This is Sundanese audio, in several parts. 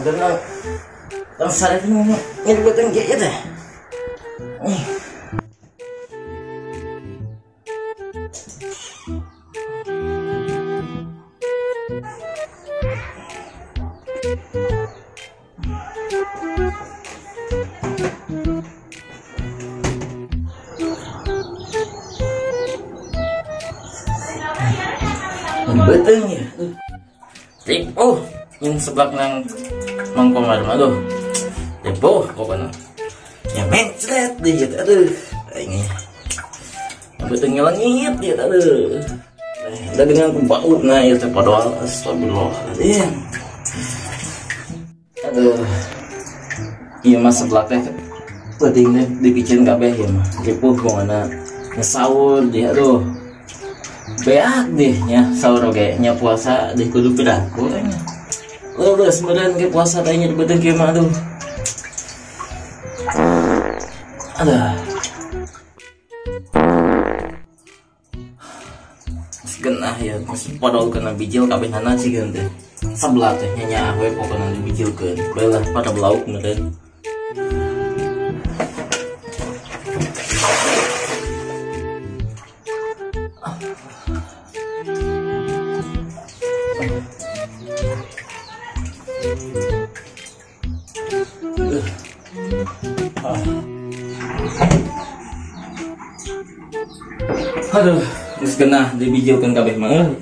Agar nang sare teh ngomong nyeri beuteung ge ieu teh. Beuteung ya. Oh, yang seblak nang Mang Komar aduh. Ripuh pokoknya. Ya mencret deh gitu aduh. Ini. Beuteung ngelengit gitu aduh. Dagangan ku baut nah ieu teh padahal astagfirullahaladzim. Aduh. Ieu mah seblak teh peuting teh dipicen kabeh ieu mah. Ripuh pokona ngesaur deh aduh. Beak deh nya sahur oge nya puasa deh kudu piraku nya. Leuleus meureun ke puasa teh nya beuteung kieu mah aduh. Aduh. Genah ya, podol kena bijil kabehanana cikeun teh. Sebelah teh nya nyaah we pokona dibijilkeun. Bae lah pada belauk meureun. Aduh, geus genah dibijilkeun kabeh mah euy.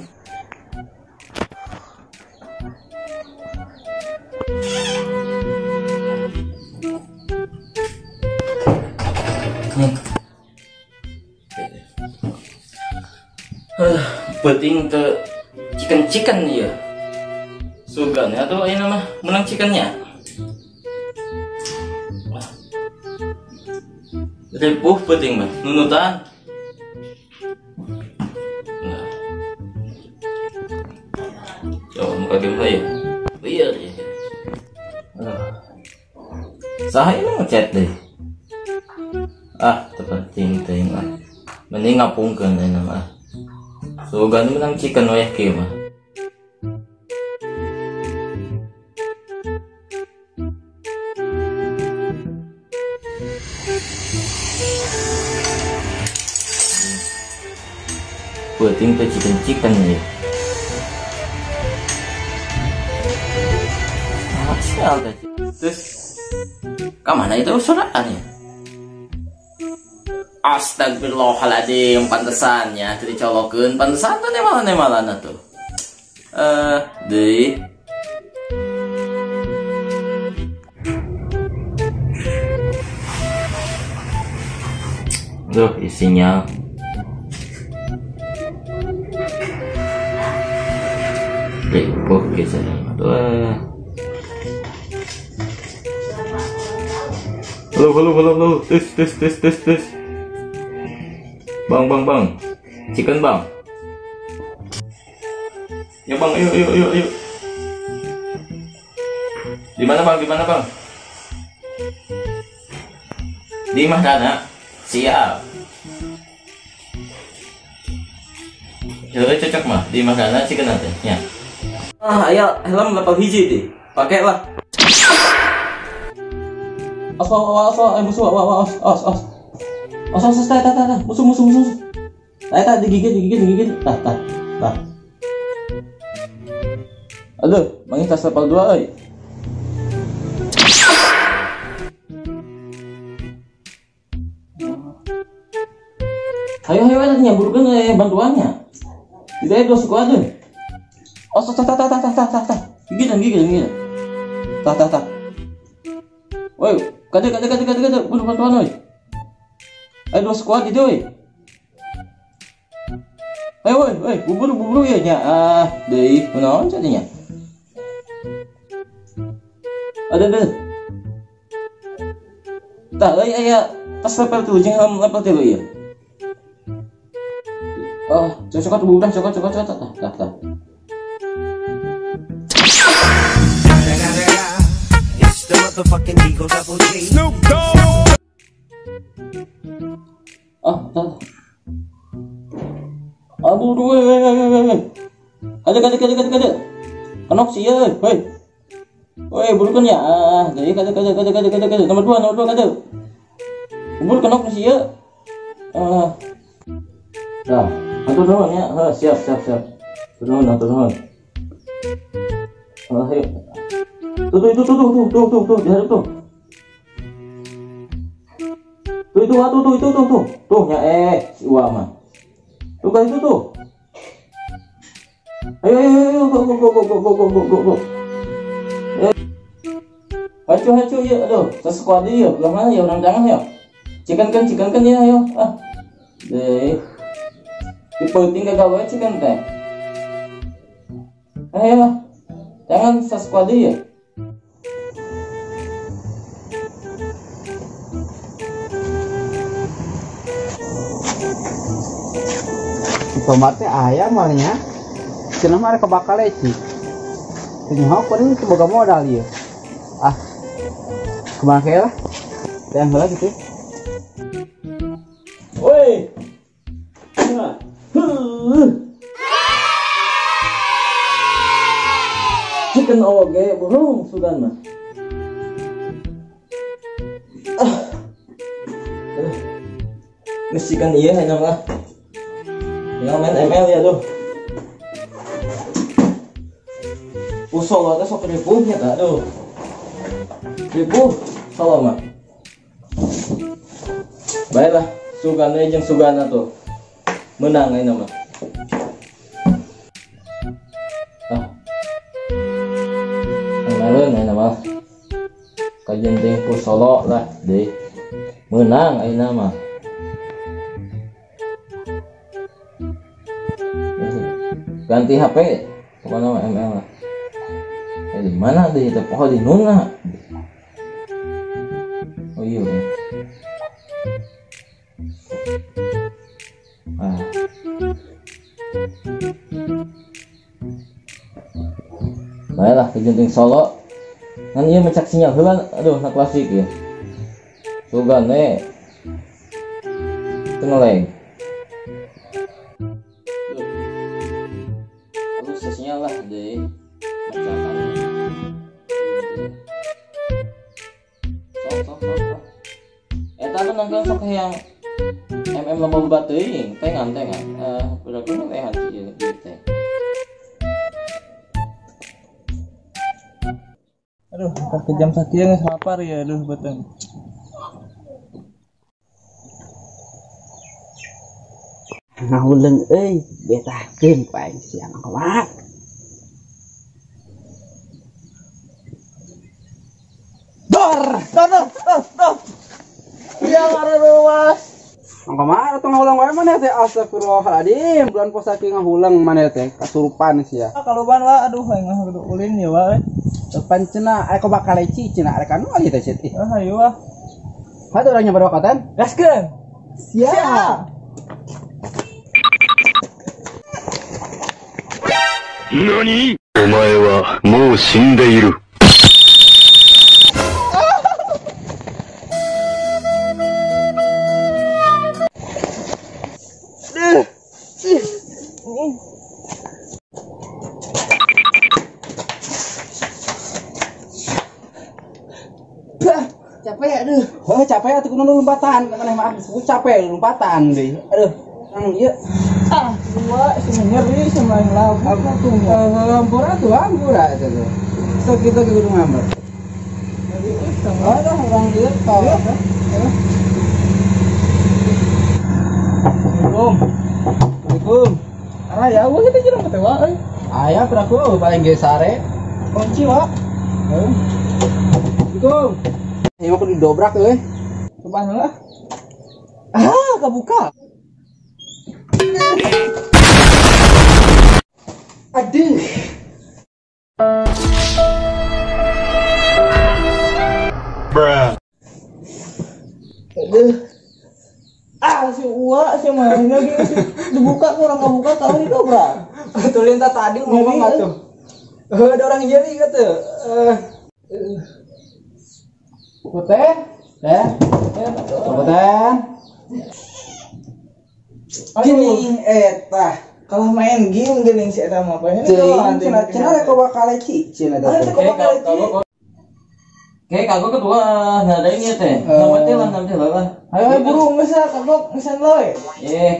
Penting teu chicken-chicken ieu. Sugan atuh ayeuna mah menang chickennya. Ripuh penting mah nunutan. Coba muka gameplay ya. Liar ya. Saha ini ngechat deh. Ah, terpenting teuing lah. Mending ngapungkeun ayeuna mah. Sugan menang chicken weh kieu mah. Penting teh chicken-chicken ya. Terus kemana itu suaranya? Astagfirullahaladzim, pantesannya jadi colokeun, pantesan tuh nemalan-nemalan tuh. Deui. Duh, isinya. Ripuh geus aduh. Halo, halo, halo, halo. Tes, tes, tes, tes, tes. Bang, bang, bang. Chicken, bang. Ya, bang, ayo, ayo, ayo, ayo. Di mana, bang? Di mana, bang? Di Mahdana. Siap. Ya, cocok mah di Mahdana chicken nanti. Ya. Ah, ayo helm level hiji deh. Pakai lah. Awas, awas, awas, musuh, awas, awas, awas, awas, awas, tah, tah, tah, musuh, musuh, musuh, tah, tah, digigit, digigit, digigit, tah, tah, tah. Aduh, manggil tas level 2, oi. Ayo, ayo, ayo, nyamburkan bantuannya. Tidak ada dua squad. Oh, tah, tah, tah, tah, tah, tah, tah, gigit, gigit, gigit, tah, tah, tah. Woi, kade kade kade kade kade, butuh bantuan woi. Ayo dua squad itu woi. Ayo woi, woi, bubur bubur ya nya. Ah, deui, kunaon jadinya? Ada ada. Tah euy aya tas level 3 jeung helm level 3 ieu. Oh, cocok bubur cocok cocok cocok tah tah tah. Motherfucking Eagle Double G. Snoop Dogg. Oh, tah. Aduh, aduh, ada, ada, ada, ada, ada. Kenok sih ya, hei. Woi, burukan ya. Ah, deui kade kade kade kade kade kade. Nomor 2 kade. Bubur kenok sih ya. Ah. Nah, atur nuhun ya. Heuh, siap siap siap. Atur nuhun, atur nuhun. Ah, ayo. Tuh tuh itu tuh tuh tuh tuh tuh tuh di hadap tuh. Tuh itu ah, tuh tuh itu tuh tuh. Tuh nya si Uwa mah. Tuh kan itu tuh. Ayo ayo ayo go go go go go go go go go. Hacu hacu ya, aduh, seskuad ya, belah mana ya orang jangan ya. Chicken kan ya, ayo. Ah. Deh. Dipeuting gagal wae chicken teh. Ayo. Jangan seskuad ya. Tomatnya ayam malnya. Cenah mah ada kebakal leci. Cenah kuring teu boga modal ieu. Ah. Kumaha ke lah. Teh heula gitu. Woi. Chicken oge burung sugan mah. Ah. Geus chicken ieu hayang lah. Tinggal main ML ya tuh. Solo teh sok ripuhnya tah aduh. Ripuh solo mah. Baiklah, sugana jeung sugana tuh. Menang ayeuna mah. Ah. Maleun ayeuna mah. Kajeun teh ku solo lah deui. Menang ayeuna mah. Ganti HP kemana mah ML lah. Di mana deh itu pohon di nuna. Oh iya. Ah. Baiklah kejenting Solo. Kan ieu mencak sinyal heula aduh na klasik ya. Sugane. Teu ngeleg. Aduh sinyal lah deh. Macakan. Sok sok sok. Eta tuh nangkeun sok hayang MM loba teuing, tengan tengan. Berarti lehan sih ieu teh. Aduh, ke jam sakieu geus lapar ya, aduh beuteung. Ngahuleng euy, betahkeun ku aing siang kumaha. Dor, dor, dor, dor. Ya ngarewas. Kumaha atuh ngahuleng wae maneh teh astagfirullahaladzim. Bulan puasa kieu ngahuleng maneh teh kasurupan sia. Ah kaluban lah, aduh aing mah kudu ulin ya wae. Depan cenah aya bakal leci cenah arek anu ieu teh cenah. Ah hayu ah. Hatur urang nyoba rokotan. Gaskeun. Siap. Nani? Omae wa mou shindeiru. Capek aduh. Heuh capek atuh kudu lompatan maneh mah capek lompatan deui. Aduh, anu ieu. Ah, dua sing nyeri sama yang lauk apa tuh. Hampura tuh hampura eta tuh. Sok kitu ge kudu ngamber. Aduh, urang ieu tol. Assalamualaikum. Assalamualaikum. Ah ya, eueuh kita jelema teh wa euy. Aya peraku paling ge sare. Kunci wa. Heuh. Assalamualaikum. Ini mah kudu didobrak euy. Coba heula. Ah, kebuka. Aduh. Bruh. Aduh. Ah, si Uwa si mainnya gini sih dibuka kurang kebuka kalau didobrak. Tulin tak tadi ngomong atuh. Ada orang nyeri gitu. Putih, teh, putih. Gini eta, kalau main game gini si eta mah apa? Cenah cenah rek bakal leci, cenah eta. Kayak kagok kedua nadain ya teh. Sama teh lah nanti lah. Ayo buru geus ah kagok ngesen loy.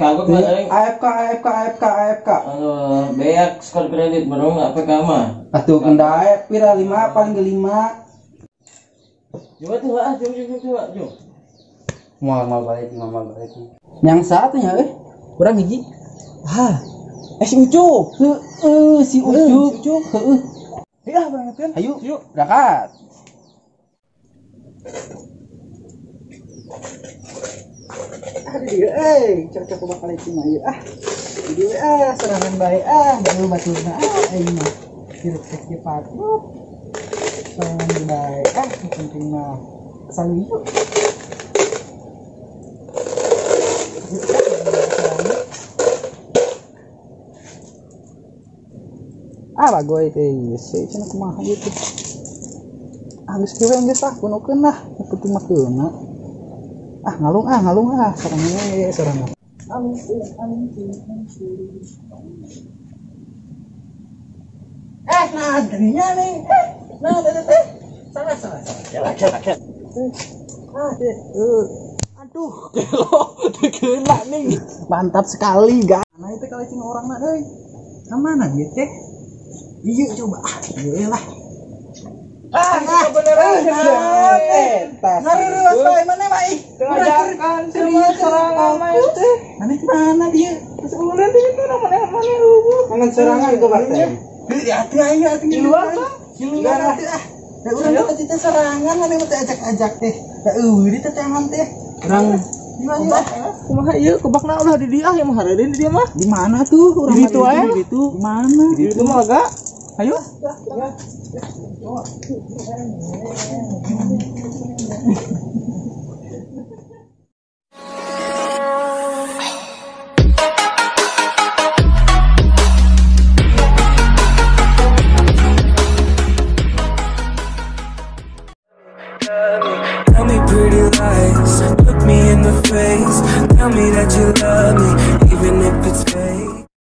Kagok nadain. AFK AFK AFK AFK. Aduh, beak skor kredit bro AFK mah. Atuh kendae pira 5 paling 5. Coba tuh ah, coba. Mal balik, mal balik. Yang satunya kurang hiji. Hah. Si Ucup. Heeh, si Ucup. Heeh. Iya, berangkat kan? Ayo, yuk, berangkat. Aduh, cocok bakal itu mah ieu ah. Jadi ah serangan bae ah, baru baturna ah aing mah. Hirup teh kieu patut. Serangan bae ah, penting mah saluyu. Ah bagoy teh geus cenah kumaha ieu teh. Ah geus kieu we geus ah punukeun lah, penting mah keuna. Ah ngalung ah sorangan sorangan. Nah dirinya nih. Nah teh. Salah. Jalan. Ah aduh, gelo, terkena nih. Mantap sekali, guys. Nah itu kalau cing orang mah euy. Ka mana ieu teh? Ieu coba ah, ieu lah. Ah, beneran. Ngaruruas bae mana mah ih. Ngajarkan sama serangan mah teh. Mana mana dia? Terus ulun teh itu mana mana eueuh. Mangan serangan ke teh. Heuh atuh ayo atuh Di luar tah. Di luar atuh ah. Da urang teh teh serangan mana mah teh ajak-ajak teh. Da eueuh di tetangan teh. Urang di mana? Kumaha ieu kebakna ulah di dieu ah yang mah hareudin di dieu mah. Di mana tuh urang di ditu aya? Di ditu. Di mana? Di ditu mah lega. Ayo. Tell me pretty lies, look me in the face. Tell me that you love me, even if it's